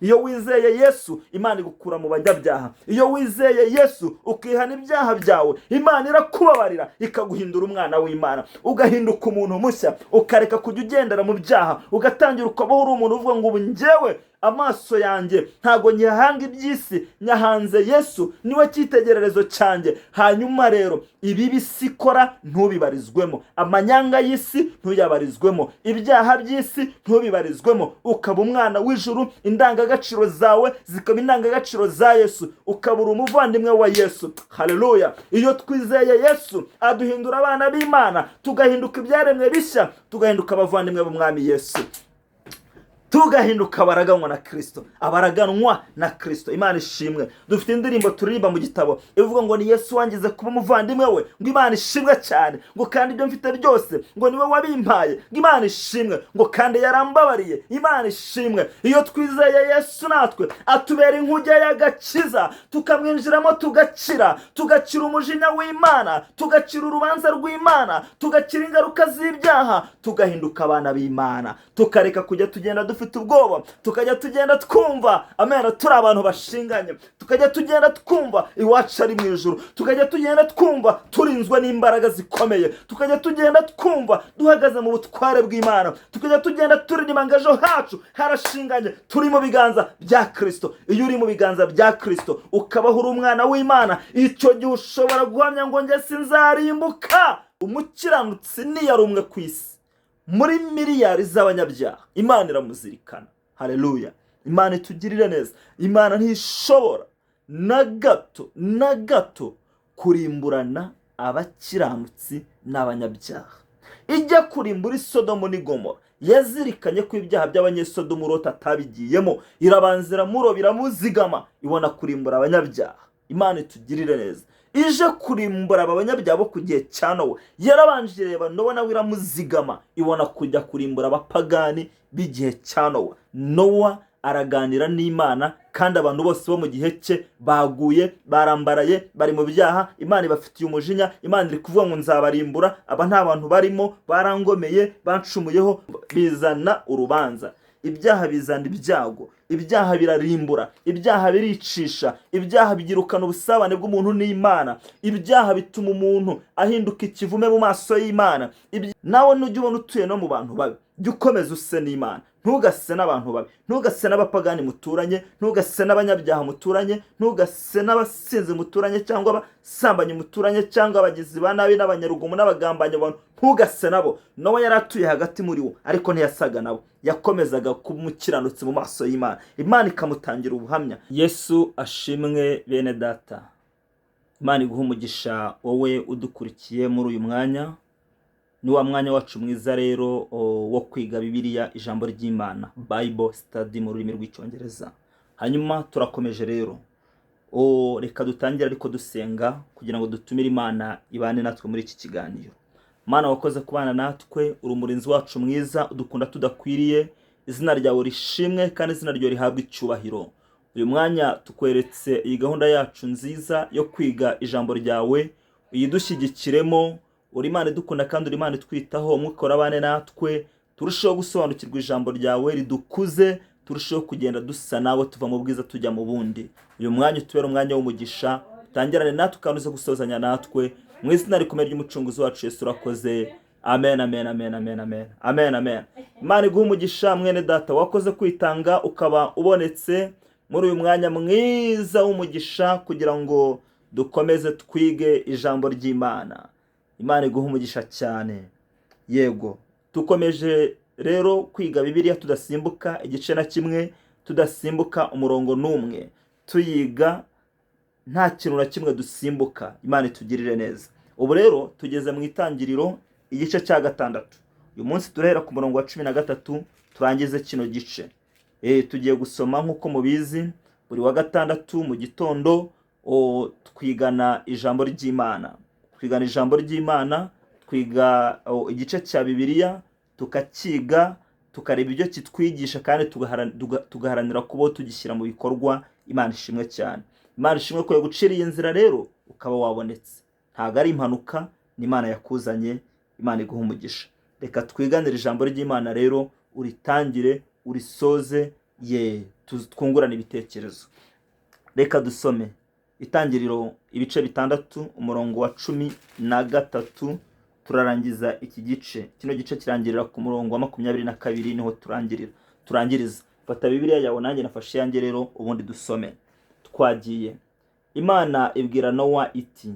Iyo wizeye Yesu, Imana igukura mu banyabyaha. Iyo wizeye Yesu ukihana ibyaha byawe, Imana irakubabarira, ikaguhindura umwana w'Imana, ugahinduka umuntu mushya, ukareka kujya ugendera mu byaha, ugatangira ukabaho uri umuntu uvuga ngo: "Ubu njyewe amaso yanjye ntabwo nyahanga iby'isi, nyahanze Yesu, niwe cyitegererezo cyanjye." Hanyuma rero ibibi isi ikora ntubibarizwemo, amanyanga y'isi ntuyabarizwemo, ibyaha by'isi ntubibarizwemo, ukaba umwana w'ijuru, indangagaciro zawe zikaba indangagaciro za Yesu, ukaba uri umuvandimwe wa Yesu. Haleluya! Iyo twizeye Yesu, aduhindura abana b'Imana, tugahinduka ibyaremwe bishya, tugahinduka abavandimwe b'Umwami Yesu, tugahinduka abaraganwa na Kirisito, abaraganwa na Kirisito. Imana ishimwe. Dufite indirimbo turirimba mu gitabo ivuga ngo: "Ni Yesu wangize kuba umuvandimwe we," ngo Imana ishimwe cyane, ngo kandi ibyo mfite byose ngo niwe wabimpaye, ngo Imana ishimwe, ngo kandi yarambabariye. Imana ishimwe. Iyo twizeye Yesu, natwe atubera inkuge y'agakiza, tukamwinjiramo tugakira, tugakira umujinya w'Imana, tugakira urubanza rw'Imana, tugakira ingaruka z'ibyaha, tugahinduka abana b'Imana, tukareka kujya tugenda dufite ubwoba, tukajya tugenda twumva, amen, turi abantu bashinganye, tukajya tugenda twumva iwacu ari mu ijuru, tukajya tugenda twumva turinzwe n'imbaraga zikomeye, tukajya tugenda twumva duhagaze mu butware bw'Imana, tukajya tugenda turirimba ngo ejo hacu harashinganye, turi mu biganza bya Kirisito. Iyo uri mu biganza bya Kirisito, ukabaho uri umwana w'Imana, icyo gihe ushobora guhamya ngo: "Njye sinzarimbuka." Umukiranutsi niyari umwe ku isi muri miliyari z'abanyabyaha, Imana iramuzirikana. Haleluya! Imana itugirire neza. Imana ntishobora na gato na gato kurimburana abakiranutsi n'abanyabyaha. Ijya kurimbura Isodomu n'Igomora, yazirikanye ko ibyaha by'Abanyesodomu Loti atabigiyemo, irabanza iramuroba, iramuzigama, ibona kurimbura abanyabyaha. Imana itugirire neza. Ije kurimbura aba banyabyaha bo ku gihe cya Nowa, yarabanje ireba Nowa, nawe iramuzigama, ibona kujya kurimbura abapagani b'igihe cya Nowa. Nowa araganira n'Imana, kandi abantu bose bo mu gihe cye baguye, barambaraye, bari mu byaha. Imana ibafitiye umujinya. Imana iri kuvuga ngo: "Nzabarimbura aba, nta bantu barimo, barangomeye, bancumuyeho." Bizana urubanza. Ibyaha bizana ibyago, ibyaha birarimbura, ibyaha biricisha, ibyaha byirukana ubusabane bw'umuntu n'Imana, ibyaha bituma umuntu ahinduka ikivume mu maso y'Imana. Nawe nujya ubona utuye no mu bantu babi, jya ukomeza use n'Imana, ntugase n'abantu babi, ntugase n'abapagani muturanye, ntugase n'abanyabyaha muturanye, ntugase n'abasinzi muturanye, cyangwa abasambanyi muturanye, cyangwa abagizi ba nabi n'abanyarugomo n'abagambanyi abantu, ntugase nabo. Nowa yari atuye hagati muri wo, ariko ntiyasaga nabo. Yakomezaga kuba umukiranutsi mu maso y'Imana, Imana ikamutangira ubuhamya. Yesu ashimwe, bene Data. Imana iguha umugisha wowe udukurikiye muri uyu mwanya. Ni wa mwanya wacu mwiza rero wo kwiga Bibiliya, ijambo ry'Imana, Bible study mu rurimi rw'Icyongereza. Hanyuma turakomeje rero. Reka dutangire ariko dusenga kugira ngo dutumire Imana ibane natwe muri iki kiganiro. Mana, wakoze kubana natwe, uri umurinzi wacu mwiza, udukunda tudakwiriye. Izina ryawe rishimwe kandi izina ryawe rihabwe icyubahiro. Uyu mwanya tukweretse iyi gahunda yacu nziza yo kwiga ijambo ryawe, uyidushyigikiremo. Uri Imana idukunda kandi uri Imana itwitaho. Umwuka urabane natwe, turusheho gusobanukirwa ijambo ryawe, ridukuze, turusheho kugenda dusa nawe, tuva mu bwiza tujya mu bundi. Uyu mwanya utubere umwanya w'umugisha, utangirane natwe kandi uze gusozanya natwe, mu izina rikomeye ry'Umucunguzi wacu Yesu. Urakoze. Amen, amen, amen, amen, amen, amen, amen. Imana iguhe umugisha, mwene Data. Wakoze kwitanga ukaba ubonetse muri uyu mwanya mwiza w'umugisha kugira ngo dukomeze twige ijambo ry'Imana. Imana iguhe umugisha cyane. Yego, dukomeje rero kwiga Bibiliya tudasimbuka igice na kimwe, tudasimbuka umurongo n'umwe, tuyiga nta kintu na kimwe dusimbuka. Imana itugirire neza. Ubu rero tugeze mu Itangiriro, igice cya 6. Uyu munsi turahera ku murongo wa 13 turangize kino gice. Tugiye gusoma nk'uko mubizi, buri wa gatandatu mu gitondo twigana ijambo ry'Imana, twigana ijambo ry'Imana, twiga igice cya Bibiliya, tukakiga, tukareba ibyo kitwigisha, kandi tugaharanira kuba tugishyira mu bikorwa. Imana ishimwe cyane. Imana ishimwe ko yaguciriye inzira rero ukaba wabonetse. Ntabwo ari impanuka, ni Imana yakuzanye. Imana iguha umugisha. Reka twiganire ijambo ry'Imana rero, uritangire urisoze ye. Twungurane ibitekerezo. Reka dusome Itangiriro ibice 6, umurongo wa 13. Turarangiza iki gice. Kino gice kirangirira ku murongo wa 22, niho turangirira, turangiriza. Fata Bibiliya yawe, nanjye nafashe iyanjye rero, ubundi dusome. Twagiye. Imana ibwira Nowa iti: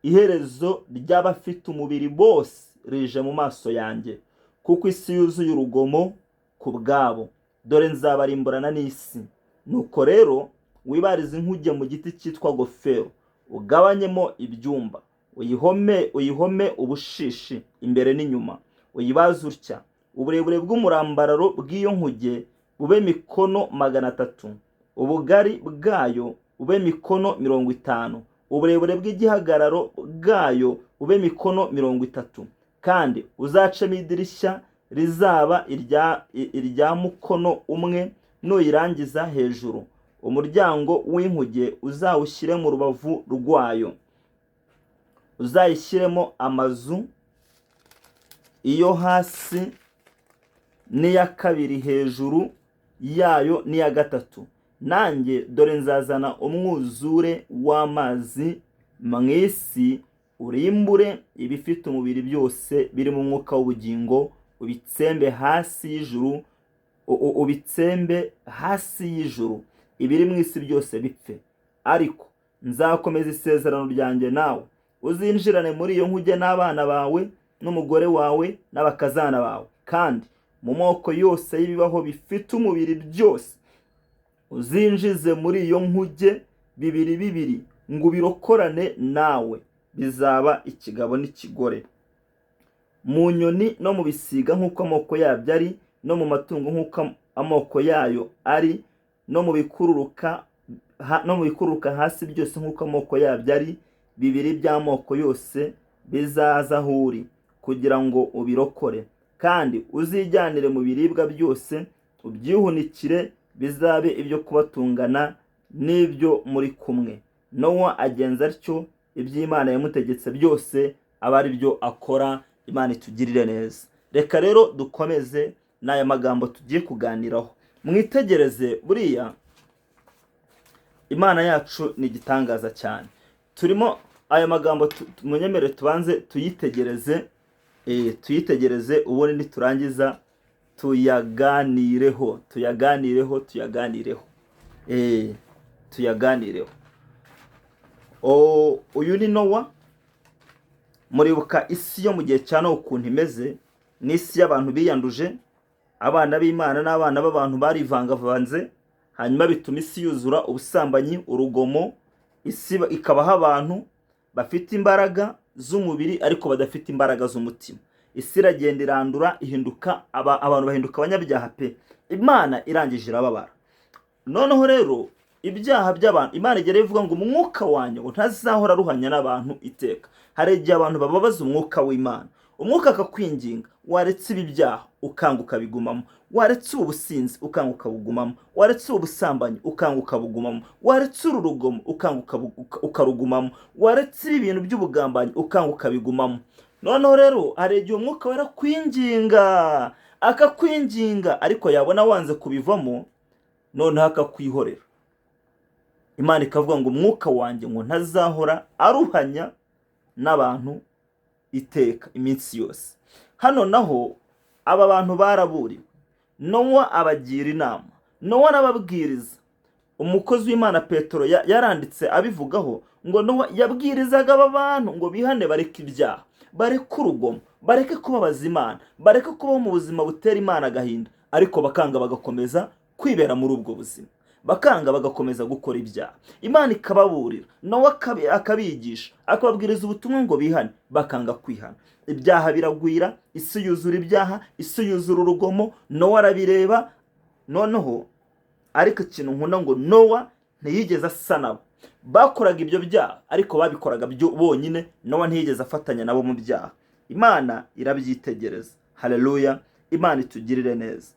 "Iherezo ry'abafite umubiri bose rije mu maso yanjye, kuko isi yuzuye urugomo ku bwabo. Dore nzabarimburana n'isi. Nuko rero wibarize inkuge mu giti cyitwa gofero, ugabanyemo ibyumba, uyihome ubushishi imbere n'inyuma. Uyibaze utya: uburebure bw'umurambararo bw'iyo nkuge bube mikono 300, ubugari bwayo bube mikono 50, uburebure bw'igihagararo bwayo bube mikono 30. Kandi uzacemo idirishya rizaba irya mukono umwe. Nuyirangiza hejuru, umuryango w'inkuge uzawushyire mu rubavu rwayo. Uzayishyiremo amazu, iyo hasi n'iya kabiri hejuru yayo n'iya gatatu. Nanjye dore nzazana umwuzure w'amazi mu isi, urimbure ibifite umubiri byose biri mu mwuka w'ubugingo, ubitsembe hasi y'ijuru, ubitsembe hasi y'ijuru, ibiri mu isi byose bipfe. Ariko nzakomeza isezerano ryanjye nawe, uzinjirane muri iyo nkuge n'abana bawe n'umugore wawe n'abakazana bawe. Kandi mu moko yose y'ibibaho bifite umubiri byose, uzinjize muri iyo nkuge bibiri bibiri, ngo ubirokorane nawe, bizaba ikigabo n'ikigore. Mu nyoni no mu bisiga nk'uko amoko yabyo ari, no mu matungo nk'uko amoko yayo ari, no mu bikururuka hasi byose nk'uko amoko yabyo ari, bibiri by'amoko yose bizaza aho uri kugira ngo ubirokore. Kandi uzijyanire mu biribwa byose, ubyihunikire, bizabe ibyo kubatungana n'ibyo muri kumwe." Nowa agenza atyo, iby'Imana yamutegetse byose aba ari byo akora. Imana itugirire neza. Reka rero dukomeze n'aya magambo tugiye kuganiraho. Mwitegereze, buriya Imana yacu ni igitangaza cyane. Turimo aya magambo, munyemere tubanze tuyitegereze, tuyitegereze, ubundi niturangiza tuyaganireho, tuyaganireho, tuyaganireho, tuyaganireho. Uyu ni Nowa. Muribuka isi yo mu gihe cya Nowa ukuntu imeze? Ni isi y'abantu biyanduje. Abana b'Imana n'abana b'abantu barivangavanze, hanyuma bituma isi yuzura ubusambanyi, urugomo. Isi ikabaho abantu bafite imbaraga z'umubiri ariko badafite imbaraga z'umutima. Isi iragenda irandura, ihinduka abantu bahinduka abanyabyaha pe. Imana irangije irababara. Noneho rero ibyaha by'abantu, Imana igera ivuga ngo umwuka wanjye ngo ntazahora aruhanya n'abantu iteka. Hari igihe abantu bababaza umwuka w'Imana, umwuka akakwinginga: waretse ibi byaha, ukanga ukabigumamo; waretse ubu businzi, ukanga ukabugumamo; waretse ubu busambanyi, ukanga ukabugumamo; waretse uru rugomo, ukanga ukarugumamo; waretse ibi bintu by'ubugambanyi, ukanga ukabigumamo. Noneho rero hari igihe umwuka wera kwinginga, akakwinginga, ariko yabona wanze kubivamo, noneho akakwihorera. Imana ikavuga ngo umwuka wanjye ngo ntazahora aruhanya n'abantu iteka, iminsi yose. Hano naho aba bantu baraburiwe, Nowa abagira inama, Nowa arababwiriza. Umukozi w'Imana Petero yaranditse abivugaho ngo Nowa yabwirizaga aba bantu ngo bihane, bareke ibyaha, bareke urugomo, bareke kubabaza Imana, bareke kubaho mu buzima butera Imana agahinda, ariko bakanga, bagakomeza kwibera muri ubwo buzima, bakanga bagakomeza gukora ibyaha. Imana ikababurira, Nowa akabigisha, akababwiriza ubutumwa ngo bihane, bakanga kwihana. Ibyaha biragwira, isi yuzura ibyaha, isi yuzura urugomo. Nowa arabireba. Noneho ariko ikintu nkunda, ngo Nowa ntiyigeze asa nabo bakoraga ibyo byaha, ariko babikoraga byo bonyine. Nowa ntiyigeze afatanya nabo mu byaha. Imana irabyitegereza. Haleluya! Imana itugirire neza.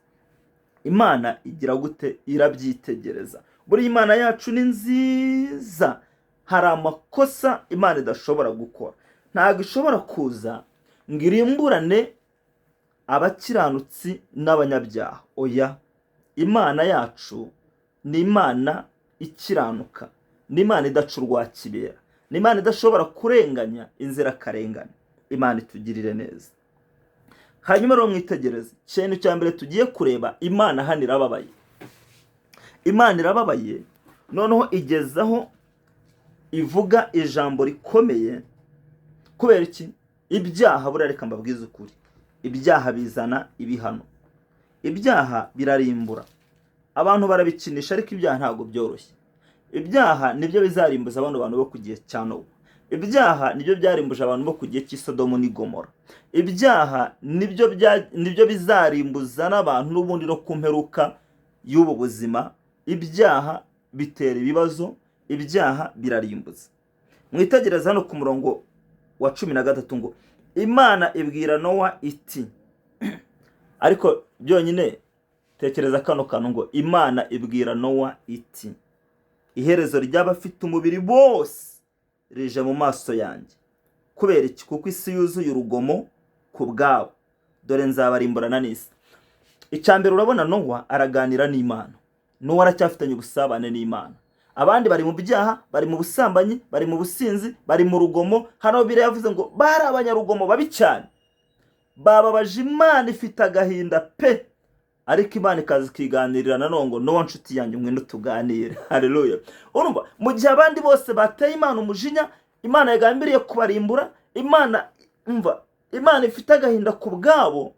Imana igira gute? Irabyitegereza. Buriya Imana yacu ni nziza. Hari amakosa Imana idashobora gukora. Ntabwo ishobora kuza ngo irimburane abakiranutsi n'abanyabyaha. Oya, Imana yacu ni Imana ikiranuka, ni Imana idaca urwa kibera, ni Imana idashobora kurenganya inzirakarengane. Imana itugirire neza. Hanyuma rero mwitegereze ikintu cya mbere tugiye kureba. Imana hano irababaye, Imana irababaye. Noneho igezaho ivuga ijambo rikomeye. Kubera iki? Ibyaha buriya, reka mbabwize ukuri, ibyaha bizana ibihano, ibyaha birarimbura. Abantu barabikinisha, ariko ibyaha ntabwo byoroshye. Ibyaha nibyo bizarimbuza bano bantu bo ku gihe cya Nowa. Ibyaha nibyo byarimbuje abantu bo ku gihe cy'Isodomu n'Igomora. Ibyaha nibyo bizarimbuza n'abantu n'ubundi no ku mperuka y'ubu buzima. Ibyaha bitera ibibazo, ibyaha birarimbuza. Mwitegereze hano ku murongo wa 13 ngo: "Imana ibwira Nowa iti..." Ariko byonyine tekereza kano kantu ngo: "Imana ibwira Nowa iti: iherezo ry'abafite umubiri bose rije mu maso yanjye." Kubera iki? "Kuko isi yuzuye urugomo ku bwabo. Dore nzabarimburana n'isi." Icya mbere, urabona Nowa araganira n'Imana. Nowa aracyafitanye ubusabane n'Imana. Abandi bari mu byaha, bari mu busambanyi, bari mu businzi, bari mu rugomo. Hano Bibiliya yavuze ngo bari abanyarugomo babi cyane, bababaje Imana, ifite agahinda pe. Ariko Imana ikaza ikiganirira nanone ngo: "Nowa, nshuti yanjye, ngwino tuganire." Haleluya! Urumva, mu gihe abandi bose bateye Imana umujinya, Imana yagambiriye kubarimbura, Imana, umva, Imana ifite agahinda ku bwabo,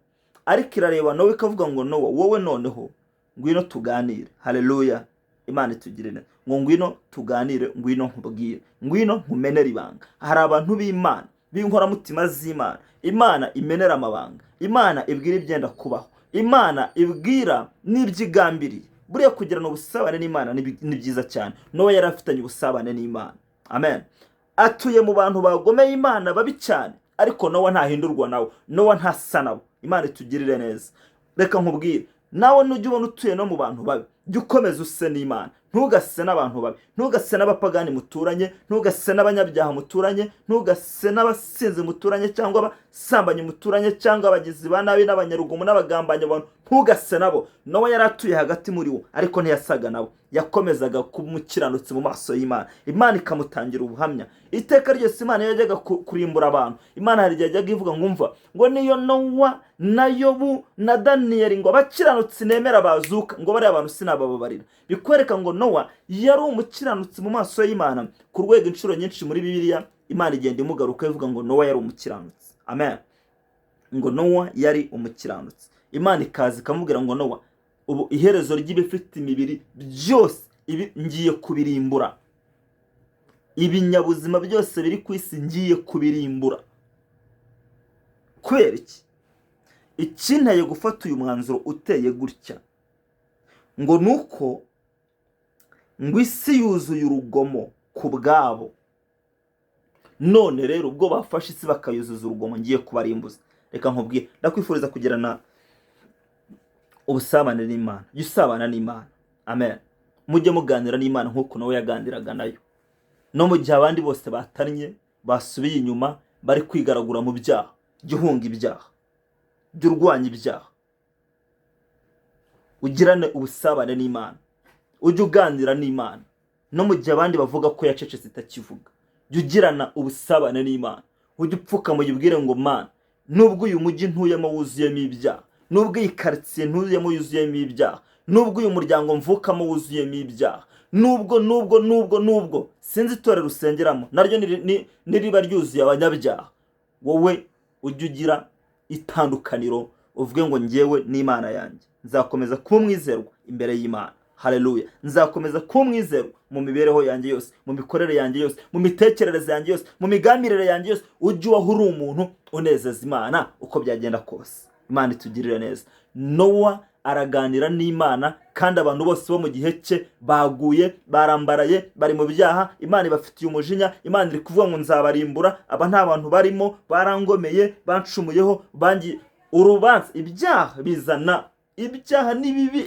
ariko irareba Nowa ikavuga ngo: "Nowa, wowe noneho ngwino tuganire." Haleluya! Imana itugire neza. Ngo: "Ngwino tuganire, ngwino nkubwire, ngwino nkumenere ibanga." Hari abantu b'Imana, b'inkoramutima z'Imana, Imana imenera amabanga, Imana ibwira ibyenda kubaho, Imana ibwira n'ibyo igambiriye. Buriya kugirana ubusabane n'Imana ni byiza cyane. Nowa yari afitanye ubusabane n'Imana. Amen. Atuye mu bantu bagomeye Imana, babi cyane, ariko Nowa ntahindurwa nawe, Nowa ntasa nabo. Imana itugirire neza. Reka nkubwire, nawe nujya ubona utuye no mu bantu babi, jya ukomeza use n'Imana. Ntugase n'abantu babi, ntugase n'abapagani muturanye, ntugase n'abanyabyaha muturanye, ntugase n'abasinzi muturanye, cyangwa abasambanyi muturanye, cyangwa abagizi ba nabi n'abanyarugomo n'abagambanyi abantu, ntugase nabo. Nowa yari atuye hagati muri wo, ariko ntiyasaga nabo. Yakomezaga kuba umukiranutsi mu maso y'Imana, Imana ikamutangira ubuhamya iteka ryose. Imana iyo yajyaga kurimbura abantu, Imana hari igihe yajyaga ivuga ngo: "Umva," ngo, "niyo Nowa na Yobu na Daniyeli, ngo abakiranutsi nemera bazuka, ngo bariya bantu sinabababarira." Bikwereka ngo Nowa yari umukiranutsi mu maso y'Imana, ku rwego inshuro nyinshi muri Bibiliya Imana igenda imugaruka ivuga ngo Nowa yari umukiranutsi. Amen. Ngo Nowa yari umukiranutsi. Imana ikaza ikamubwira ngo: "Nowa, ubu iherezo ry'ibifite imibiri byose, ibi ngiye kubirimbura, ibinyabuzima byose biri ku isi ngiye kubirimbura." Kubera iki? Ikinteye gufata uyu mwanzuro uteye gutya ngo ni uko ngo isi yuzuye urugomo ku bwabo. None rero ubwo bafashe isi bakayuzuza urugomo, ngiye kubarimbuza. Reka nkubwire, ndakwifuriza kugirana ubusabane n'Imana. Jya usabana n'Imana. Amen. Mujye muganira n'Imana nk'uko nawe yaganiraga nayo, no mu gihe abandi bose batannye, basubiye inyuma, bari kwigaragura mu byaha. Jya uhunga ibyaha, jya urwanya ibyaha, ugirane ubusabane n'Imana, ujye uganira n'Imana no mu gihe abandi bavuga ko yacecetse itakivuga. Jya ugirana ubusabane n'Imana, ujye upfukama uyibwire ngo: "Mana, nubwo uyu mujyi ntuyemo wuzuyemo ibyaha, nubwo iyi karitsiye ntuyemo yuzuyemo ibyaha, nubwo uyu muryango mvukamo wuzuyemo ibyaha, nubwo, nubwo, nubwo, nubwo sinzi itorero usengeramo naryo niriba ryuzuye abanyabyaha, wowe ujye ugira itandukaniro, uvuge ngo ngewe n'Imana yanjye nzakomeza kuba umwizerwa imbere y'Imana." Haleluya! Nzakomeza kuba umwizerwa mu mibereho yanjye yose, mu mikorere yanjye yose, mu mitekerereze yanjye yose, mu migambirire yanjye yose. Ujye ubaho uri umuntu unezeza Imana uko byagenda kose. Imana itugirire neza. Nowa araganira n'Imana, kandi abantu bose bo mu gihe cye baguye, barambaraye, bari mu byaha. Imana ibafitiye umujinya. Imana iri kuvuga ngo: "Nzabarimbura aba, nta bantu barimo, barangomeye, bancumuyeho, bangiye urubanza." Ibyaha bizana, ibyaha ni bibi,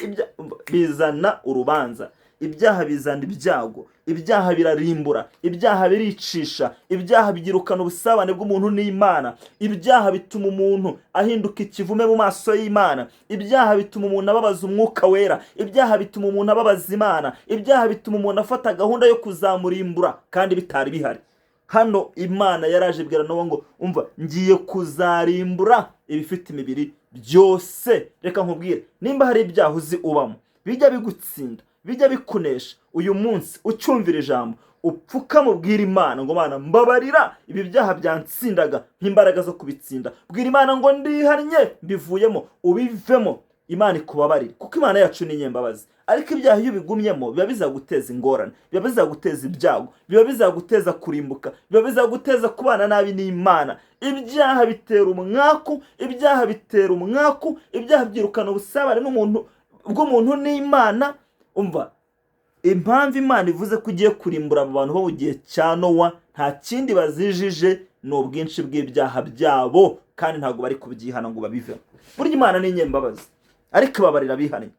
bizana urubanza. Ibyaha bizana ibyago, ibyaha birarimbura, ibyaha biricisha, ibyaha byirukana ubusabane bw'umuntu n'Imana, ibyaha bituma umuntu ahinduka ikivume mu maso y'Imana, ibyaha bituma umuntu ababaza Umwuka Wera, ibyaha bituma umuntu ababaza Imana, ibyaha bituma umuntu afata gahunda yo kuzamurimbura kandi bitari bihari. Hano Imana yaraje ibwira Nowa ngo umva, ngiye kuzarimbura ibifite imibiri byose. Reka nkubwire, nimba hari ibyaha uzi ubamo bijya bigutsinda, bijya bikunesha, uyu munsi ucyumvira ijambo, upfukame ubwira Imana ngo: "Mana, mbabarira, ibi byaha byantsindaga nk'imbaraga zo kubitsinda." Bwira Imana ngo: "Ndihannye, mbivuyemo." Ubivemo, Imana ikubabarire, kuko Imana yacu ni inyembabazi. Ariko ibyaha iyo ubigumyemo biba bizaguteza ingorane, biba bizaguteza ibyago, biba bizaguteza kurimbuka, biba bizaguteza kubana nabi n'Imana. Ibyaha bitera umwaku, ibyaha bitera umwaku, ibyaha byirukana ubusabane n'umuntu bw'umuntu n'Imana. Umva, impamvu Imana ivuze ko igiye kurimbura abo bantu bo mu gihe cya Nowa, nta kindi bazijije, ni ubwinshi bw'ibyaha byabo, kandi ntabwo bari kubyihana ngo babivemo. Burya Imana ni inyembabazi, ariko ibabarira abihannye.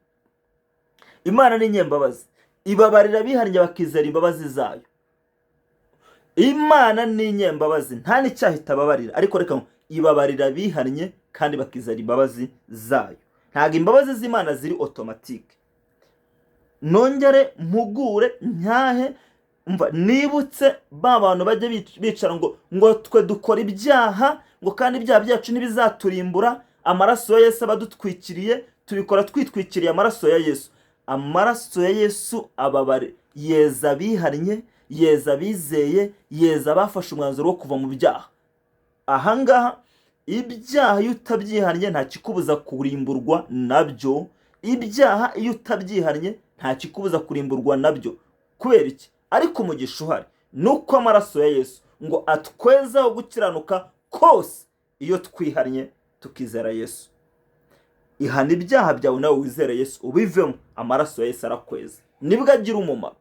Imana ni inyembabazi, ibabarira abihannye bakizera imbabazi zayo. Imana ni inyembabazi, nta n'icyaha itababarira, ariko reka ngo ibabarira abihannye kandi bakizera imbabazi zayo. Ntabwo imbabazi z'Imana ziri automatique. Nongere mpugure, nyahe, mva nibutse ba bantu bajya bicara ngo twe dukora ibyaha, ngo kandi ibyaha byacu ntibizaturimbura, amaraso ya Yesu aba adutwikiriye, tubikora twitwikiriye amaraso ya Yesu. Amaraso ya Yesu ababare yeza abihannye, yeza abizeye, yeza abafashe umwanzuro wo kuva mu byaha. Ahangaha ibyaha iyo utabyihannye nta kikubuza kurimburwa nabyo. Ibyaha iyo utabyihannye nta kikubuza kurimburwa nabyo. Kubera iki? Ariko umugisha uhari ni uko amaraso ya Yesu ngo atwezaho gukiranuka kose iyo twihannye tukizera Yesu. Ihana ibyaha byawe nawe wizere Yesu, ubivemo, amaraso ya Yesu arakweza, nibwo agira umumaro.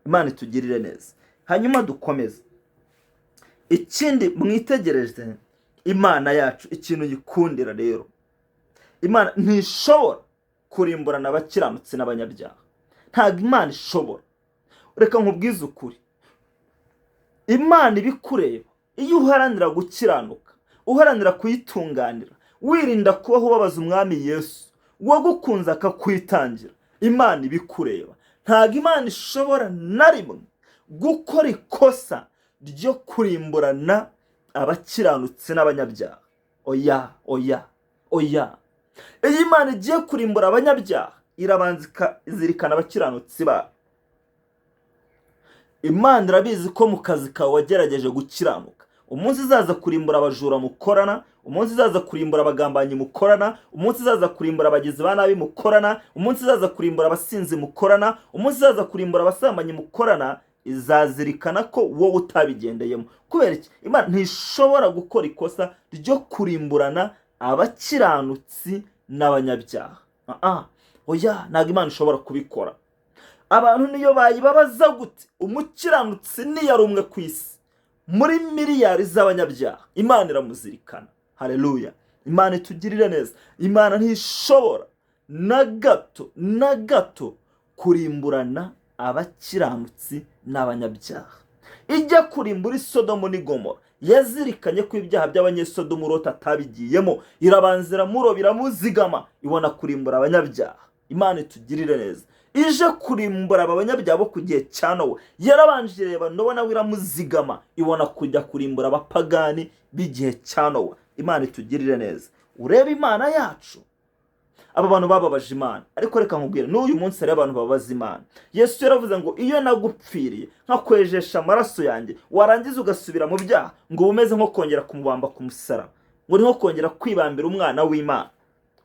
Imana itugirire neza. Hanyuma dukomeze. Ikindi mwitegereze, Imana yacu ikintu yikundira rero, Imana ntishobora kurimburana abakiranutsi n'abanyabyaha. Ntabwo Imana ishobora. Reka nkubwize ukuri, Imana ibikureba iyo uharanira gukiranuka, uharanira kuyitunganira, wirinda kubaho ubabaza Umwami Yesu wagukunze akakwitangira. Imana ibikureba. Ntabwo Imana ishobora na rimwe gukora ikosa ryo kurimburana abakiranutsi n'abanyabyaha. Oya, oya, oya! Iyo Imana igiye kurimbura abanyabyaha, irabanza ikazirikana abakiranutsi bayo. Imana irabizi ko mu kazi kawe wagerageje gukiranuka. Umunsi izaza kurimbura abajura mukorana, umunsi izaza kurimbura abagambanyi mukorana, umunsi izaza kurimbura abagizi ba nabi mukorana, umunsi izaza kurimbura abasinzi mukorana, umunsi izaza kurimbura abasambanyi mukorana, izazirikana ko wowe utabigendeyemo. Kubera iki? Imana ntishobora gukora ikosa ryo kurimburana abakiranutsi n'abanyabyaha. Ah, oya, ntabwo Imana ishobora kubikora. Abantu niyo bayibabaza gute, umukiranutsi niyari umwe ku isi muri miliyari z'abanyabyaha, Imana iramuzirikana. Hareruya! Imana itugirire neza. Imana ntishobora na gato na gato kurimburana abakiranutsi n'abanyabyaha. Ijya kurimbura Isodomu n'Igomora, yazirikanye ko ibyaha by'Abanyesodomu Loti atabigiyemo, irabanza iramuroba, iramuzigama, ibona kurimbura abanyabyaha. Imana itugirire neza. Ije kurimbura aba banyabyaha bo ku gihe cya Nowa, yarabanje ireba Nowa, nawe iramuzigama, ibona kujya kurimbura abapagani b'igihe cya Nowa. Imana itugirire neza. Urebe Imana yacu, aba bantu bababaje Imana. Ariko reka nkubwire, n'uyu munsi hariho abantu bababaza Imana. Yesu yaravuze ngo: "Iyo nagupfiriye nkakwejesha amaraso yanjye, warangiza ugasubira mu byaha," ngo uba umeze nko kongera kumubamba ku musaraba, ngo ni nko kongera kwibambira Umwana w'Imana.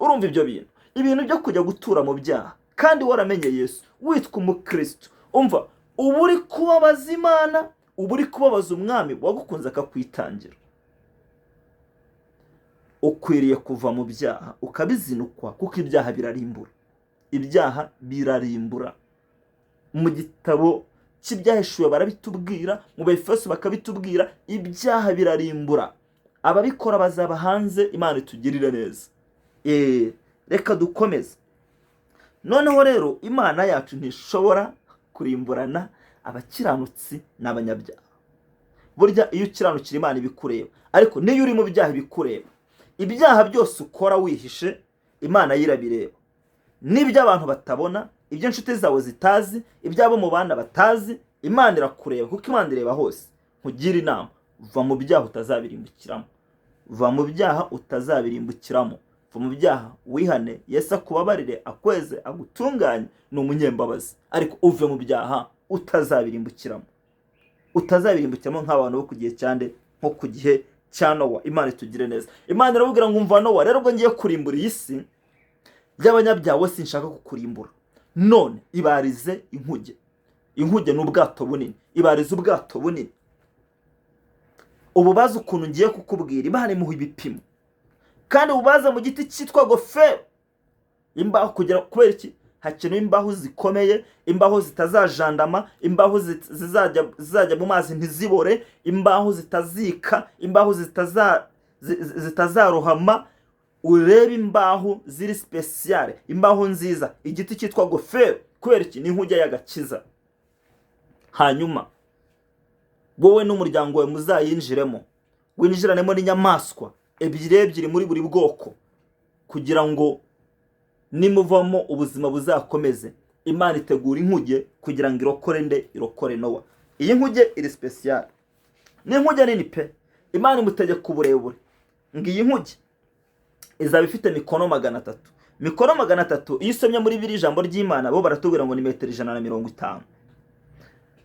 Urumva ibyo bintu, ibintu byo kujya gutura mu byaha kandi waramenye Yesu, witwa umukristo, umva, uba uri kubabaza Imana, uba uri kubabaza Umwami wagukunze akakwitangira. Ukwiriye kuva mu byaha ukabizinukwa, kuko ibyaha birarimbura, ibyaha birarimbura. Mu gitabo cy'Ibyahishuwe barabitubwira, mu Befeso bakabitubwira, ibyaha birarimbura, ababikora bazaba hanze. Imana itugirire neza. Reka dukomeze. Noneho rero Imana yacu ntishobora kurimburana abakiranutsi n'abanyabyaha. Burya iyo ukiranukira Imana ibikureba, ariko niyo uri mu byaha ibikureba. Ibyaha byose ukora wihishe, Imana yo irabireba. N'ibyo abantu batabona, ibyo inshuti zawe zitazi, iby'abo mubana batazi, Imana irakureba, kuko Imana ireba hose. Nkugire inama: va mu byaha utazabirimbukiramo, va mu byaha utazabirimbukiramo, va mu byaha wihane, Yesu akubabarire, akweze, agutunganye, ni umunyembabazi. Ariko uve mu byaha utazabirimbukiramo, utazabirimbukiramo nk'abantu bo ku gihe cyande, nko ku gihe cya Nowa. Imana itugire neza. Imana irababwira ngo: "Umva Nowa, rero ubwo ngiye kurimbura iyi si y'abanyabyaha, we sinshaka kukurimbura. None ibarize inkuge." Inkuge ni ubwato bunini. "Ibarize ubwato bunini, ububaze ukuntu ngiye kukubwira." Imana imuha ibipimo, kandi ububaze mu giti cyitwa gofero. Imbaho, kugira kubera iki? Hakenewe imbaho zikomeye, imbaho zitazajandama, imbaho zizajya mu mazi ntizibore, imbaho zitazika, imbaho zitazarohama. Urebe imbaho ziri spéciale, imbaho nziza, igiti cyitwa gofero. Kubera iki? Ni inkuge y'agakiza. "Hanyuma wowe n'umuryango wawe muzayinjiremo, winjiranemo n'inyamaswa ebyiri ebyiri muri buri bwoko, kugira ngo nimuvamo ubuzima buzakomeze." Imana itegura inkuge kugira ngo irokore nde? Irokore Nowa. Iyi nkuge iri spéciale, ni inkuge nini pe. Imana imutegeka uburebure, ngo iyi nkuge izaba ifite mikono 300. Mikono 300, iyo usomye muri biri ijambo ry'Imana, bo baratubwira ngo ni metero 150.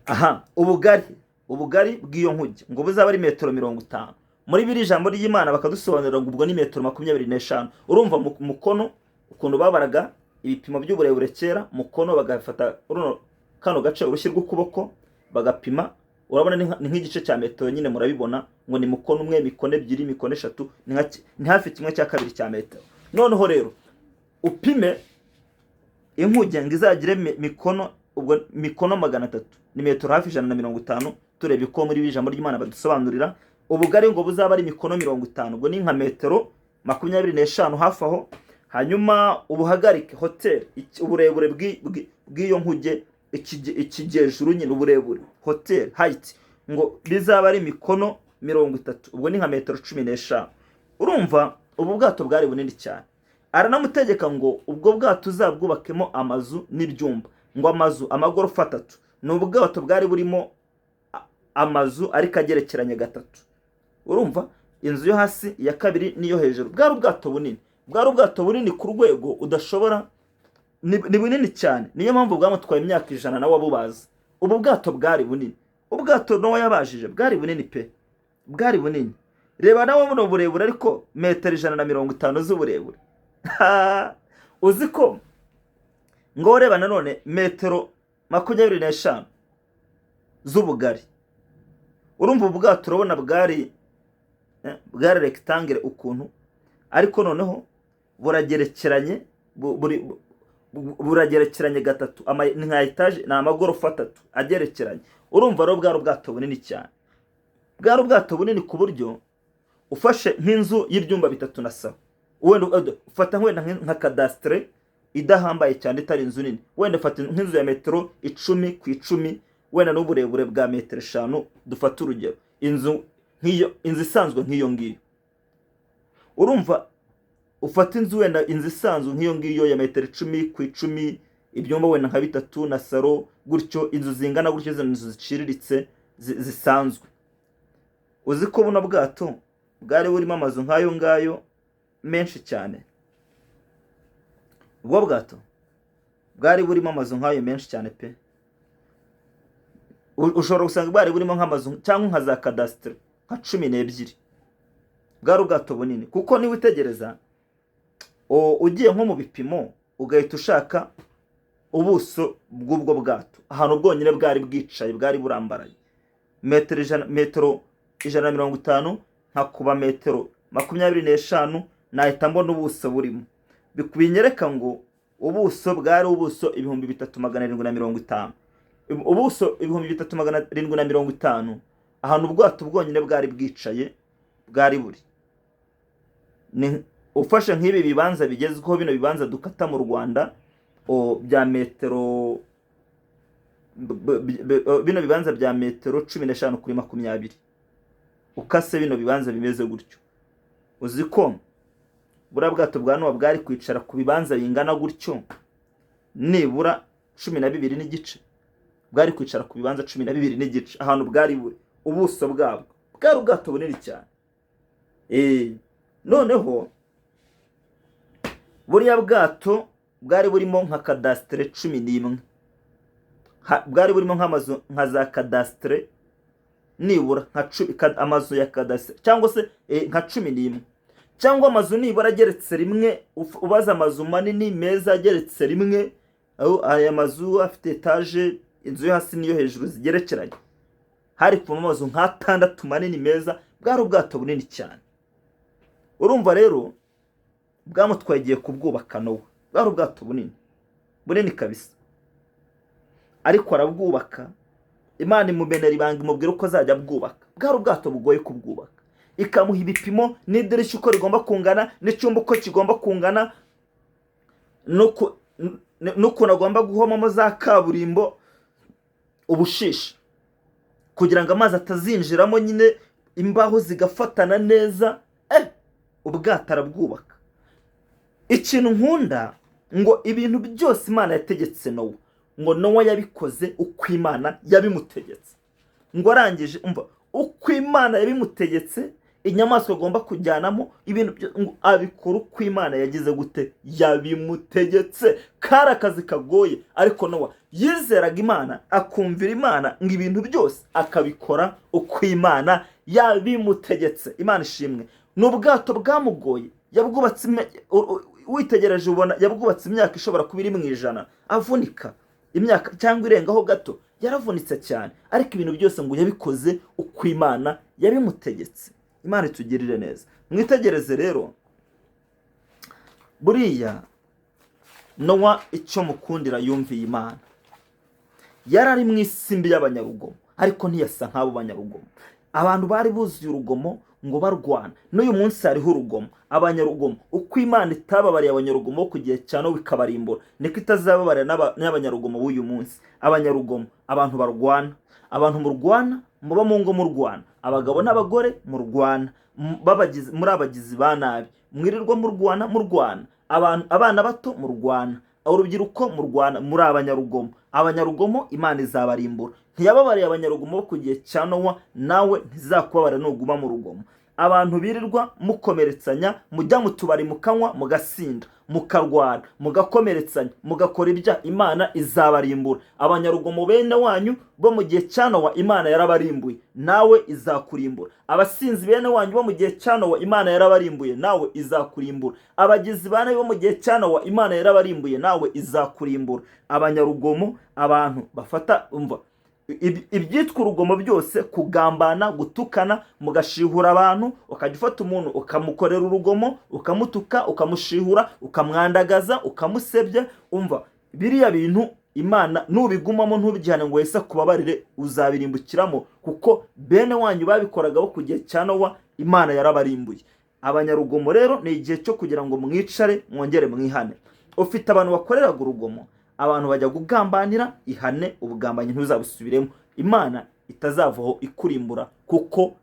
Aha ubugari bw'iyo nkuge ngo buzaba ari metero 50. Muri biri ijambo ry'Imana bakadusobanurira ngo ubwo ni metero 25. Urumva mukono, ukuntu babaraga ibipimo by'uburebure kera, mukono bagafata runo kano gace, urushyi rw'ukuboko, bagapima. Urabona ni nk'igice cya metero nyine, murabibona ngo ni mukono umwe, mikono ebyiri, mikono eshatu, ni hafi kimwe cya kabiri cya metero. Noneho rero upime inkuge ngo izagire mikono, ubwo mikono 300 ni metero hafi 150, tureba uko muri ijambo ry'Imana badusobanurira. Ubugari ngo buzaba ari mikono 50, ubwo ni nka metero 25 hafi aho. Hanyuma ubuhagarike, hauteur, uburebure bw'iyo nkuge, ikigejuru nyine, uburebure, hauteur, height, ngo bizaba ari mikono 30, ubwo ni nka metero 15. Urumva ubu bwato bwari bunini cyane. Aranamutegeka ngo ubwo bwato uzabwubakemo amazu n'ibyumba, ngo amazu amagorofa atatu. Ni ubwato bwari burimo amazu ariko agerekeranye gatatu. Urumva inzu yo hasi, iya kabiri n'iyo hejuru. Bwari ubwato bunini, bwari ubwato bunini ku rwego udashobora, ni bunini cyane. Niyo mpamvu bwamutwaye imyaka 100 nawe abubaza. Ubu bwato bwari bunini. Ubwato Nowa yabajije bwari bunini pe, bwari bunini. Reba nawe buno burebure, ariko metero 150 z'uburebure. Uzi ko ngo reba nanone metero 25 z'ubugari. Urumva ubu bwato, urabona bwari rectangle ukuntu, ariko noneho buragerekeranye, buragerekeranye gatatu, ni nka etaje, ni amagorofa atatu agerekeranye. Urumva rero bwari ubwato bunini cyane. Bwari ubwato bunini ku buryo ufashe nk'inzu y'ibyumba bitatu na salo, wenda ufata wenda nka cadastre idahambaye cyane, itari inzu nini, wenda ufata nk'inzu ya metero 10 ku 10, wenda n'uburebure bwa metero 5, dufate urugero inzu nk'iyo, inzu isanzwe nk'iyo ngiyo. Urumva ufata inzu, wenda inzu isanzwe nk'iyo ngiyo ya metero 10 ku 10, ibyumba wenda nka bitatu na salo gutyo, inzu zingana gutyo, izo nzu ziciriritse zisanzwe. Uzi ko buno bwato bwari burimo amazu nk'ayo ngayo menshi cyane? Ubwo bwato bwari burimo amazu nk'ayo menshi cyane pe. Ushobora gusanga bwari burimo nk'amazu cyangwa nka za cadastre nka 12. Bwari ubwato bunini, kuko niba witegereza, ugiye nko mu bipimo ugahita ushaka ubuso bw'ubwo bwato, ahantu bwonyine bwari bwicaye, bwari burambaraye, metero 100, metero 150 nkakuba metero 25, nahita mbona ubuso burimo. Binyereka ngo ubuso bwari ubuso 3750, ubuso 3750, ahantu ubwato bwonyine bwari bwicaye bwari buri. Ni ufashe nk'ibi bibanza bigezweho, bino bibanza dukata mu Rwanda. bya metero bino bibanza bya metero 15 kuri 20, ukase bino bibanza bimeze gutyo, uzi ko buriya bwato bwa Nowa bwari kwicara ku bibanza bingana gutyo nibura 12.5? Bwari kwicara ku bibanza 12.5 ahantu bwari buri, ubuso bwabwo. Bwari ubwato bunini cyane. Noneho buriya bwato bwari burimo nka kadasitere 11, bwari burimo nk'amazu nka za kadasitere nibura nka amazu ya kadasitere cyangwa se nka 11, cyangwa amazu nibura ageretse rimwe. Ubaza amazu manini meza ageretse rimwe, aho aya mazu afite etaje, inzu yo hasi n'iyo hejuru zigerekeranye, hari kuvamo amazu nk'atandatu manini meza. Bwari ubwato bunini cyane. Urumva rero bwamutwaye igihe kubwubaka Nowa. Bwari ubwato bunini bunini kabisa, ariko arabwubaka. Imana imumenera ibanga, imubwira uko azajya abwubaka. Bwari ubwato bugoye kubwubaka, ikamuha ibipimo n'idirishya uko rigomba kungana, n'icyumba uko kigomba kungana, n'ukuntu agomba guhomamo za kaburimbo ubushishi kugira ngo amazi atazinjiramo nyine, imbaho zigafatana neza. Ubwato arabwubaka. Ikintu nkunda, ngo ibintu byose Imana yategetse Nowa, ngo Nowa yabikoze uko Imana yabimutegetse. Ngo arangije, umva, uko Imana yabimutegetse, inyamaswa agomba kujyanamo, ibintu ngo abikora uko Imana yagize gute? Yabimutegetse. Kari akazi kagoye, ariko Nowa yizeraga Imana, akumvira Imana, ngo ibintu byose akabikora uko Imana yabimutegetse. Imana ishimwe. Ni ubwato bwamugoye, yabwubatse witegereje ubona yabwubatse imyaka ishobora kuba iri mu 100 avunika, imyaka cyangwa irengaho gato. Yaravunitse cyane, ariko ibintu byose ngo yabikoze uko Imana yabimutegetse. Imana itugirire neza. Mwitegereze rero, buriya Nowa icyo mukundira, yumviye Imana. Yari ari mu isi mbi y'abanyarugomo, ariko ntiyasa nk'abo banyarugomo. Abantu bari buzuye urugomo, ngo barwana. N'uyu munsi hariho urugomo, abanyarugomo. Uko Imana itababariye abanyarugomo bo ku gihe cya Nowa ikabarimbura, niko itazababarira n'abanyarugomo b'uyu munsi. Abanyarugomo, abantu barwana, abantu murwana, muba mu ngo murwana, abagabo n'abagore murwana, muri abagizi ba nabi, mwirirwa murwana murwana, abantu, abana bato murwana, urubyiruko murwana, muri abanyarugomo. Abanyarugomo Imana izabarimbura. Ntiyababariye abanyarugomo bo ku gihe cya Nowa, nawe ntizakubabarira nuguma mu rugomo. Abantu birirwa mukomeretsanya, mujya mu tubari mukanywa, mugasinda, mukarwana, mugakomeretsanya, mugakora ibyaha, Imana izabarimbura. Abanyarugomo bene wanyu bo mu gihe cya Nowa Imana yarabarimbuye, nawe izakurimbura. Abasinzi bene wanyu bo mu gihe cya Nowa Imana yarabarimbuye, nawe izakurimbura. Abagizi ba nabi bo mu gihe cya Nowa Imana yarabarimbuye, nawe izakurimbura. Abanyarugomo, abantu bafata, umva, ibyitwa urugomo byose, kugambana, gutukana, mugashihura abantu, ukajya ufata umuntu ukamukorera urugomo, ukamutuka, ukamushihura, ukamwandagaza, ukamusebya, umva, biriya bintu Imana nubigumamo ntubigihane ngo Yesu akubabarire, uzabirimbukiramo, kuko bene wanyu babikoraga bo ku gihe cya Nowa Imana yarabarimbuye. Abanyarugomo rero, ni igihe cyo kugira ngo mwicare mwongere mwihane. Ufite abantu bakoreraga urugomo, abantu bajya kugambanira, ihane ubugambanyi, ntuzabusubiremo, Imana itazavaho ikurimbura, kuko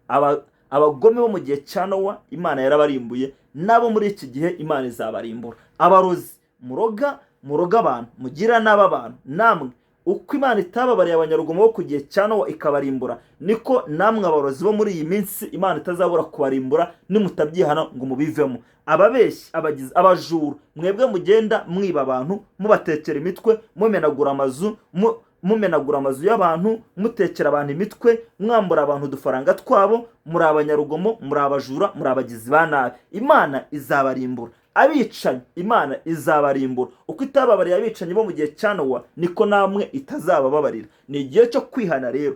abagome bo mu gihe cya Nowa Imana yarabarimbuye, n'abo muri iki gihe Imana izabarimbura. Abarozi muroga, muroga abantu, mugira nabi abantu, namwe uko Imana itababariye abanyarugomo bo ku gihe cya Nowa ikabarimbura, niko namwe abarozi bo muri iyi minsi Imana itazabura kubarimbura nimutabyihana ngo mubivemo. Ababeshyi, abagizi, abajura, mwebwe mugenda mwiba abantu, mubatekera imitwe, mumenagura amazu, mumenagura amazu y'abantu, mutekera abantu imitwe, mwambura abantu udufaranga twabo, muri abanyarugomo, muri abajura, muri abagizi ba nabi, Imana izabarimbura. Abicanyi, Imana izabarimbura. Uko itababariye abicanyi bo mu gihe cya Nowa, niko namwe itazabababarira. Ni igihe cyo kwihana rero.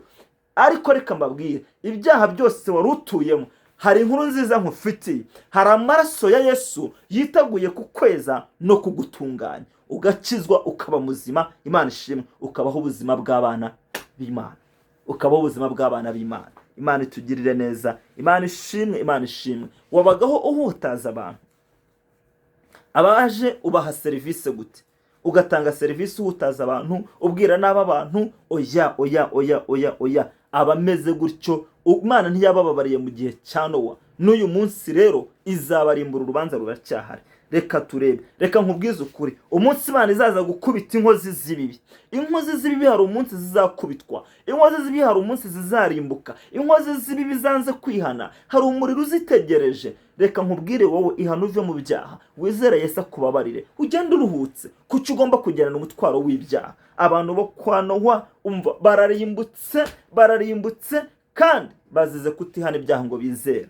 Ariko reka mbabwire, ibyaha byose wari utuyemo, hari inkuru nziza nkufitiye. Hari amaraso ya Yesu yiteguye kukweza no kugutunganya, ugakizwa, ukaba muzima. Imana ishimwe. Ukabaho ubuzima bw'abana b'Imana, ukabaho ubuzima bw'abana b'Imana. Imana itugirire neza. Imana ishimwe, Imana ishimwe. Wabagaho uhutaza abantu, abaje ubaha serivisi gute? Ugatanga serivisi uhutaza abantu, ubwira nabi abantu. Oya, oya, oya, oya, oya! Abameze gutyo Imana ntiyabababariye mu gihe cya Nowa, n'uyu munsi rero izabarimbura. Urubanza ruracyahari. Reka turebe, reka nkubwize ukuri: umunsi Imana izaza gukubita inkozi z'ibibi, inkozi z'ibibi hari umunsi zizakubitwa, inkozi z'ibibi hari umunsi zizarimbuka, inkozi z'ibibi zanze kwihana hari umuriro uzitegereje. Reka nkubwire wowe, ihana uve mu byaha, wizere Yesu akubabarire, ugende uruhutse. Kuki ugomba kugendana umutwaro w'ibyaha? Abantu bo kwa Nowa, umva, bararimbutse, bararimbutse kandi bazize kutihana ibyaha ngo bizere.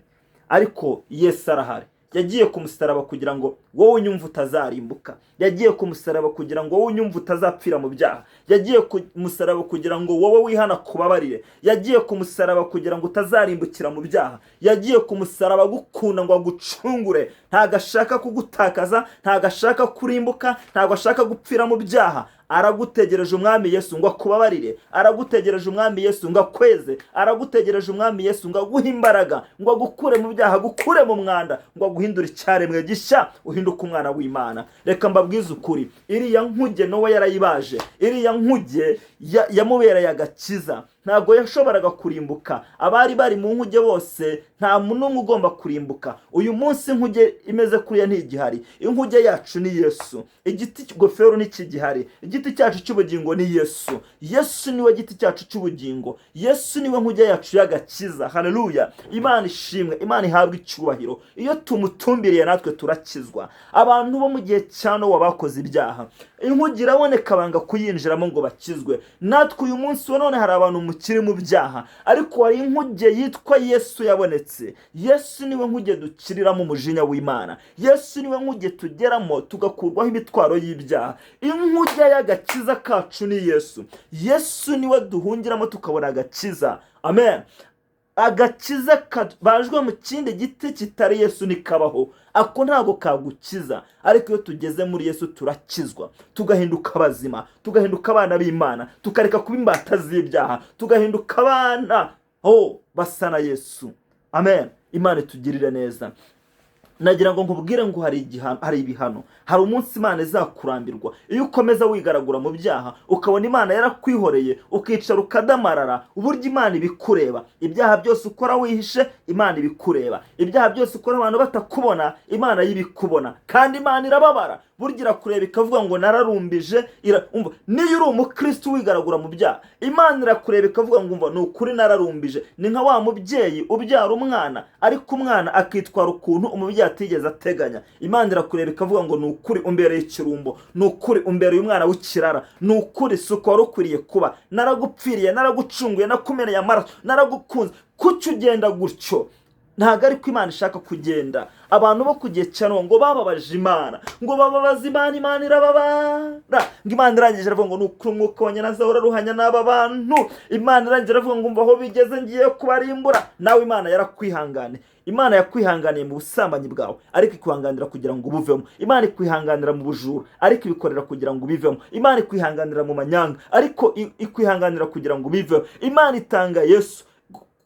Ariko Yesu arahari, yagiye ku musaraba kugira ngo wowe unyumve utazarimbuka, yagiye ku musaraba kugira ngo wowe unyumve utazapfira mu byaha, yagiye ku musaraba kugira ngo wowe wihana kubabarire, yagiye ku musaraba kugira ngo utazarimbukira mu byaha, yagiye ku musaraba agukunda ngo agucungure. Ntabwo ashaka kugutakaza, ntabwo ashaka kurimbuka, ntabwo ashaka gupfira mu byaha. Aragutegereje Umwami Yesu ngo akubabarire, aragutegereje Umwami Yesu ngo akweze, aragutegereje Umwami Yesu ngo aguhe imbaraga, ngo agukure mu byaha, agukure mu mwanda, ngo aguhindure icyaremwe gishya, uhinduke umwana w'Imana. Reka mbabwize ukuri: iriya nkuge Nowa yarayibaje, iriya nkuge yamubereye agakiza, ntabwo yashoboraga kurimbuka. Abari bari mu nkuge bose, nta n'umwe ugomba kurimbuka. Uyu munsi inkuge imeze kuriya ntigihari. Inkuge yacu ni Yesu. Igiti gofero ntikigihari, igiti cyacu cy'ubugingo ni Yesu. Yesu niwe giti cyacu cy'ubugingo, Yesu niwe nkuge yacu y'agakiza. Haleluya! Imana ishimwe, Imana ihabwe icyubahiro. Iyo tumutumbiriye natwe turakizwa. Abantu bo mu gihe cya Nowa bakoze ibyaha, inkuge iraboneka banga kuyinjiramo ngo bakizwe. Natwe uyu munsi wa none hari abantu mukiri mu byaha, ariko hari inkuge yitwa Yesu yabonetse. Yesu niwe nkuge dukiriramo umujinya w'Imana, Yesu niwe nkuge tugeramo tugakurwaho imitwaro y'ibyaha. Inkuge y'agakiza kacu ni Yesu. Yesu niwe duhungiramo tukabona agakiza. Amen. Agakiza kabajwe mu kindi giti kitari Yesu ntikabaho, ako ntabwo kagukiza. Ariko iyo tugeze muri Yesu turakizwa, tugahinduka abazima, tugahinduka abana b'Imana, tukareka kuba imbata z'ibyaha, tugahinduka abana oh basa na Yesu. Amen. Imana itugirire neza. Nagira ngo nkubwire ngo hari igihano, hari ibihano, hari umunsi Imana izakurambirwa iyo ukomeza wigaragura mu byaha, ukabona Imana yarakwihoreye, ukicara ukadamarara. Uburyo Imana ibikureba, ibyaha byose ukora wihishe, Imana ibikureba. Ibyaha byose ukora abantu batakubona, Imana y'ibikubona, kandi Imana irababara. Burya irakureba ikavuga ngo nararumbije. Umva, niyo uri umukristo wigaragura mu byaha, Imana irakureba ikavuga ngo umva, ni ukuri nararumbije. Ni nka wa mubyeyi ubyara umwana, ariko umwana akitwara ukuntu umubyeyi atigeze ateganya. Imana irakureba ikavuga ngo ni ukuri umbereye ikirumbo, ni ukuri umbereye umwana w'ikirara, ni ukuri si uko wari ukwiriye kuba. Naragupfiriye, naragucunguye, nakumeneye amaraso, naragukunze, kuki ugenda gutyo? Ntabwo ariko Imana ishaka kugenda. Abantu bo ku gihe cya Nowa ngo bababaje Imana, ngo bababaze Imana, Imana irababara. Ngo Imana irangije iravuga ngo ni ukuri umwuka wa nyina uraruhanya n'aba bantu. Imana irangije iravuga ngo umva aho bigeze, ngiye kubarimbura. Nawe Imana yarakwihangane. Imana yakwihanganiye mu busambanyi bwawe, ariko ikwihanganira kugira ngo ubuvemo. Imana ikwihanganira mu bujura, ariko ibikorera kugira ngo ubivemo. Imana ikwihanganira mu manyanga, ariko ikwihanganira kugira ngo ubivemo. Imana itanga Yesu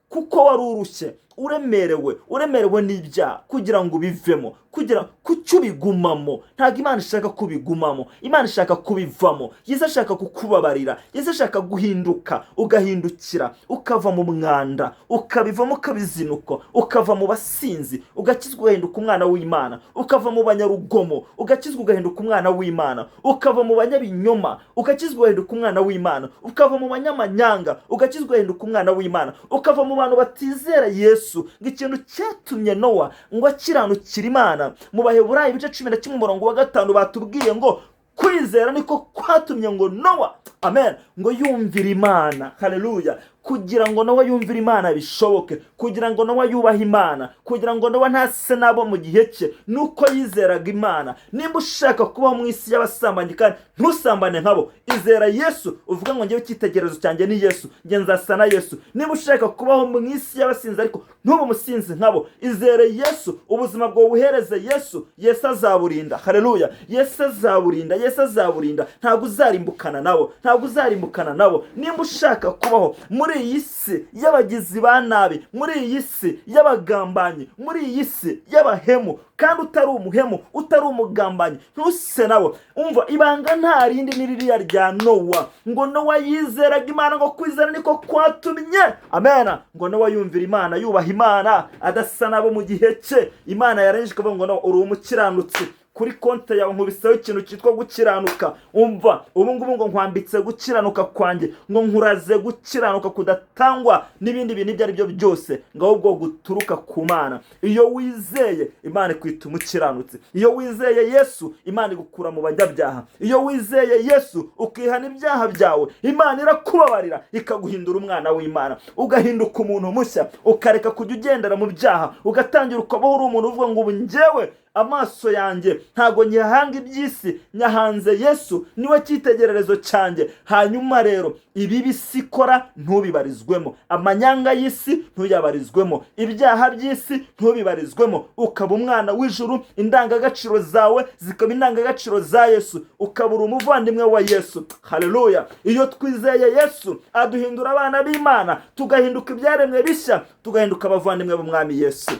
kuko wari urushye, uremerewe, uremerewe n'ibyaha, kugira ngo ubivemo. Kugira kuki ubigumamo? Ntabwo Imana ishaka kubigumamo, Imana ishaka kubivamo. Yesu ashaka kukubabarira, Yesu ashaka guhinduka, ugahindukira, ukava mu mwanda, ukabivamo, ukabizinuka, ukava mu basinzi ugakizwa, ugahinduka umwana w'Imana, ukava mu banyarugomo ugakizwa, ugahinduka umwana w'Imana, ukava mu banyabinyoma ugakizwa, ugahinduka umwana w'Imana, ukava mu banyamanyanga ugakizwa, ugahinduka umwana w'Imana, ukava mu bantu batizera Yesu. Ngo ikintu cyatumye Nowa ngo akiranukira Imana, mu Baheburayo ibice 11 umurongo wa 5 batubwiye ngo kwizera niko kwatumye ngo Nowa, amen, ngo yumvire Imana. Haleluya! Kugira ngo Nowa yumvire Imana bishoboke, kugira ngo Nowa yubahe Imana, kugira ngo Nowa ntase nabo mu gihe cye, nuko yizeraga Imana. Nimba ushaka kubaho mu isi y'abasambanyi kandi ntusambane nkabo, izera Yesu, uvuga ngo ngewe icyitegererezo cyanjye ni Yesu, nge nzasa na Yesu. Niba ushaka kubaho mu isi y'abasinzi ariko ntube umusinzi nkabo, izere Yesu, ubuzima bwawe ubuhereze Yesu. Yesu azaburinda. Haleluya! Yesu azaburinda, Yesu azaburinda. Ntabwo uzarimbukana nabo, ntabwo uzarimbukana nabo. Nimba ushaka kubaho muri iyi si y'abagizi ba nabi, muri iyi si y'abagambanyi, muri iyi si y'abahemu, kandi utari umuhemu, utari umugambanyi, ntuse nawe. Umva, ibanga nta rindi, ni ririya rya Nowa. Ngo Nowa yizeraga Imana, ngo kwizera niko kwatumye, amena, ngo Nowa yumvira Imana, yubaha Imana, adasa nabo mu gihe cye. Imana yarengeje ikavuga ngo: "Nowa, uri umukiranutsi, kuri konti yawe nkubiseho ikintu cyitwa gukiranuka. Umva, ubu ngubu ngo nkwambitse gukiranuka kwanjye, ngo nkuraze gukiranuka kudatangwa n'ibindi bintu ibyo ari byo byose, ngo ahubwo guturuka ku Mana." Iyo wizeye Imana, ikwita umukiranutsi. Iyo wizeye Yesu, Imana igukura mu banyabyaha. Iyo wizeye Yesu, ukihana ibyaha byawe, Imana irakubabarira, ikaguhindura umwana w'Imana, ugahinduka umuntu mushya, ukareka kujya ugendera mu byaha, ugatangira ukabaho uri umuntu uvuga ngo: "Ubu njyewe amaso yanjye ntago nyahanga iby'isi, nyahanze Yesu, niwe cyitegererezo cyanjye." Hanyuma rero ibibi isi ikora ntubibarizwemo, amanyanga y'isi ntuyabarizwemo, ibyaha by'isi ntubibarizwemo, ukaba umwana w'ijuru, indangagaciro zawe zikaba indangagaciro za Yesu, ukaba uri umuvandimwe wa Yesu. Haleluya! Iyo twizeye Yesu, aduhindura abana b'Imana, tugahinduka ibyaremwe bishya, tugahinduka abavandimwe b'Umwami Yesu,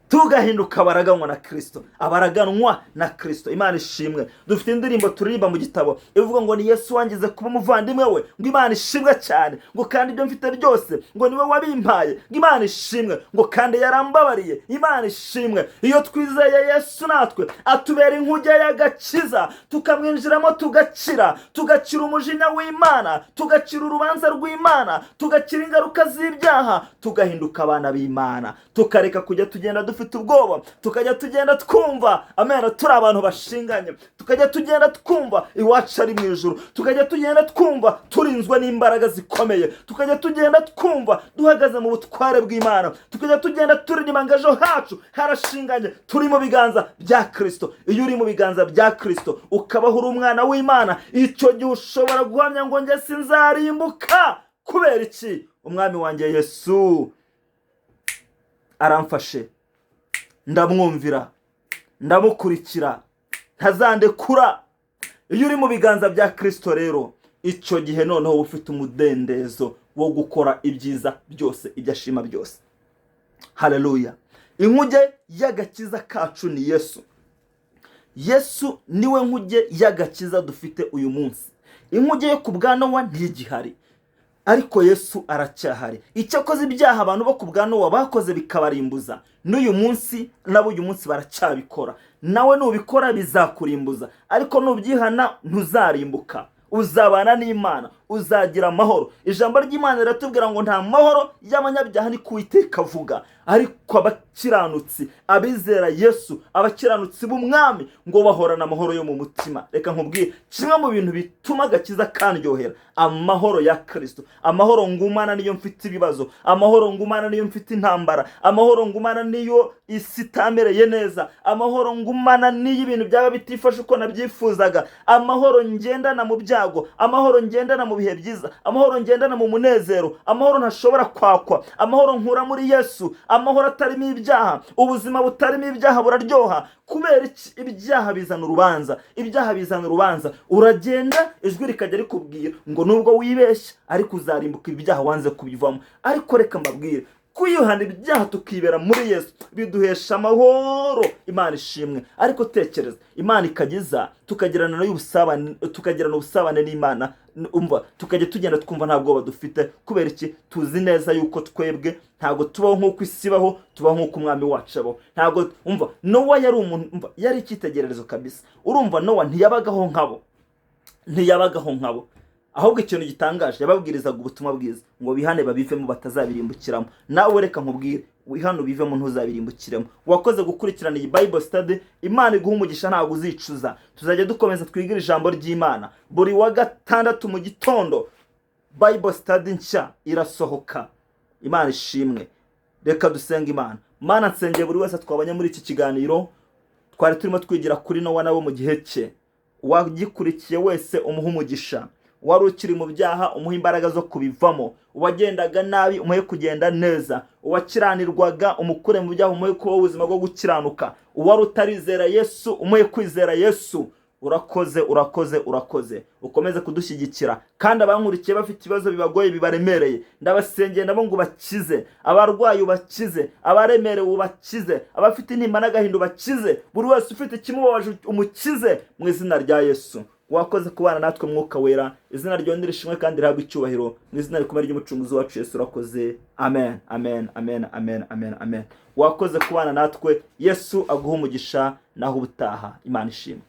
tugahinduka abaraganwa na Kirisito, abaraganwa na Kirisito. Imana ishimwe. Dufite indirimbo turirimba mu gitabo ivuga ngo: "Ni Yesu wangize kuba umuvandimwe we." Ngo Imana ishimwe cyane. Ngo kandi ibyo mfite byose, ngo niwe wabimpaye. Ngo Imana ishimwe. Ngo kandi yarambabariye. Imana ishimwe. Iyo twizeye Yesu, natwe atubera inkuge y'agakiza, tukamwinjiramo, tugakira, tugakira umujinya w'Imana, tugakira urubanza rw'Imana, tugakira ingaruka z'ibyaha, tugahinduka abana b'Imana, tukareka kujya tugenda dufite ubwoba, tukajya tugenda twumva, amena, turi abantu bashinganye, tukajya tugenda twumva iwacu ari mu ijuru, tukajya tugenda twumva turinzwe n'imbaraga zikomeye, tukajya tugenda twumva duhagaze mu butware bw'Imana, tukajya tugenda turirimba ngo ejo hacu harashinganye, turi mu biganza bya Kirisito. Iyo uri mu biganza bya Kirisito, ukabaho uri umwana w'Imana, icyo gihe ushobora guhamya ngo: "Njye sinzarimbuka." Kubera iki? Umwami wanjye Yesu aramfashe, ndamwumvira, ndamukurikira, ntazandekura. Iyo uri mu biganza bya Kirisito rero, icyo gihe noneho uba ufite umudendezo wo gukora ibyiza byose, ibyo ashima byose. Haleluya! Inkuge y'agakiza kacu ni Yesu. Yesu niwe nkuge y'agakiza dufite uyu munsi. Inkuge yo ku bwa Nowa ntigihari, ariko Yesu aracyahari. Icyakoze ibyaha abantu bo ku bwa Nowa bakoze bikabarimbuza, n'uyu munsi nabo uyu munsi baracyabikora. Nawe nubikora bizakurimbuza, ariko nubyihana ntuzarimbuka, uzabana n'Imana, uzagira amahoro. Ijambo ry'Imana riratubwira ngo: "Nta mahoro y'abanyabyaha, ni ku Uwiteka avuga, ariko abakiranutsi, abizera Yesu, abakiranutsi b'Umwami, ngo bahorana amahoro yo mu mutima." Reka nkubwire kimwe mu bintu bituma agakiza kandyohera: amahoro ya Kirisito, amahoro ngumana niyo mfite ibibazo, amahoro ngumana niyo mfite intambara, amahoro ngumana niyo isi itamereye neza, amahoro ngumana niyo ibintu byaba bitifashe uko nabyifuzaga, amahoro ngendana mu byago, amahoro ngendana mu bihe byiza, amahoro ngendana mu munezero, amahoro ntashobora kwakwa, amahoro nkura muri Yesu, amahoro atarimo ibyaha. Ubuzima butarimo ibyaha buraryoha. Kubera iki? Ibyaha bizana urubanza, ibyaha bizana urubanza. Uragenda, ijwi rikajya rikubwira ngo nubwo wibeshya ariko uzarimbuka, ibyaha wanze kubivamo. Ariko reka mbabwire, kwihana ibyaha tukibera muri Yesu biduhesha amahoro. Imana ishimwe. Ariko tekereza, Imana ikageza tukagirana nayo ubusabane, tukagirana ubusabane n'Imana. Umva, tukajya tugenda twumva nta bwoba dufite. Kubera iki? Tuzi neza yuko twebwe ntabwo tubaho nk'uko isi ibaho, tubaho nk'uko Umwami wacu abaho. Ntabwo, umva, Nowa yari umuntu, umva, yari icyitegererezo kabisa. Urumva, Nowa ntiyabagaho nkabo, ntiyabagaho nkabo. Ahubwo ikintu gitangaje, yababwirizaga ubutumwa bwiza ngo bihane, babivemo, batazabirimbukiramo. Nawe reka nkubwire, wihane ubivemo, ntuzabirimbukiremo. Wakoze gukurikirana iyi Bible study. Imana iguha umugisha, ntabwo uzicuza. Tuzajya dukomeza twigire ijambo ry'Imana buri wa gatandatu mu gitondo. Bible study nshya irasohoka. Imana ishimwe. Reka dusenga Imana. Mana, nsengeye buri wese twabonye muri iki kiganiro twari turimo twigira kuri Nowa nabo mu gihe cye. Uwagikurikiye wese umuha umugisha. Wari ukiri mu byaha, umuha imbaraga zo kubivamo. Uwagendaga nabi, umuhe kugenda neza. Uwakiranirwaga, umukure mu byaha, umuhe kubaho ubuzima bwo gukiranuka. Uwari utarizera Yesu, umuhe kwizera Yesu. Urakoze, urakoze, urakoze. Ukomeze kudushyigikira. Kandi abankurikiye bafite ibibazo bibagoye, bibaremereye, ndabasengeye nabo ngo ubakize. Abarwayi ubakize, abaremerewe ubakize, abafite intimba n'agahinda ubakize, buri wese ufite ikimubabaje umukize mu izina rya Yesu. Wakoze kubana natwe, Mwuka Wera. Izina ryawe nirishimwe kandi rihabwe icyubahiro mu izina rikomeye ry'Umucunguzi wacu Yesu. Urakoze. Amen, amen, amen, amen, amen, amen. Wakoze kubana natwe. Yesu aguha umugisha. Naho ubutaha. Imana ishimwe.